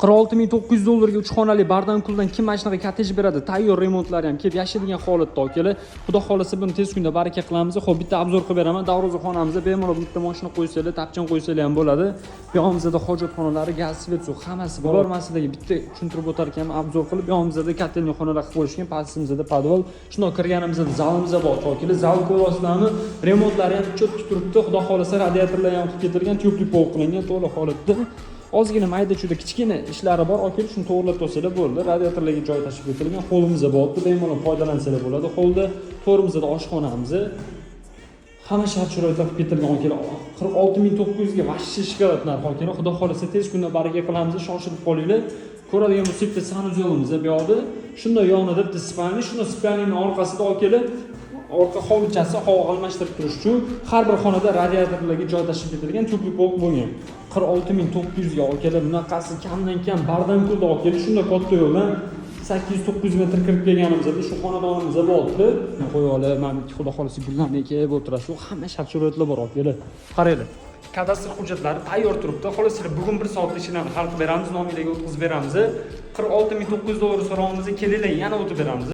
46 900 dollarga uch xonali Bardamkuldan kim mana shunaqa kottej beradi? Tayyor remontlari ham, kelib yashaydigan holatda, akalar. Xudo xohlasa, buni tez kunda baraka qilamiz. Ho'p, bitta обзор qilib beraman. Darvoza xonamizda bemalol bitta mashina qo'ysanglar, tapchan qo'ysanglar ham bo'ladi. Bu yog'imizda hojatxonalari, gaz, свет, suv, hammasi bor. Man sizlarga bitta tushuntirib o'tar ekanman, обзор qilib. Bu yog'imizda котельный xonalar qilib qo'yishgan, pastimizda podval. Shundoq kirganimizda zalimizda bor, akalar. Zal ko'ryapsizlarmi? Remontlari ham четкий turibdi. Xudo xohlasa, radiatorlar ham qilib ketilgan, тёплый pol qilingan to'la holatda. Ozgina mayda chuyda kichkina ishlari bor, aka, shuni to'g'irlab qo'ysanglar bo'ldi. Radiatorlarga joy tashlab ketilgan. Holimiz bor, bemalol foydalansanglar bo'ladi holda. To'rimizda oshxonamiz, hamma shart sharoitlar qilib ketilgan, akalar. 46 900 ga вообще shokolad narx, akalar. Xudo xohlasa, tez kunda baraka qilamiz, shoshilib qolinglar. Ko'radigan bo'lsak, bitta санузел imiz bu yoqda. Shunday yonida bitta спальня, shunday спальня ni orqasida, akalar, orqa hovlichasi, havo almashtirib turish uchun har bir xonada radiatorlarga joy tashlab ketilgan, тёплый pol bo'lgan. 46 900 ga, akalar, bunaqasi kamdan kam Bardamkulda, akalar. Shunday katta yo'ldan 800-900 metr kirib kelganimizda shu xonadonimiz bo'ldi. Qo'yib olib, mana xudo xohlasa, gullarni ekib o'tirasiz, hamma shart sharoitlar bor, akalar. Qaranglar, kadastr hujjatlari tayyor turibdi. Xolos, sizlar bugun bir soatda ishlarni hal qilib beramiz, nominglarga o'tkazib beramiz. 46 900 dollar so'rovimizni, kelinglar, yana o'tib beramiz.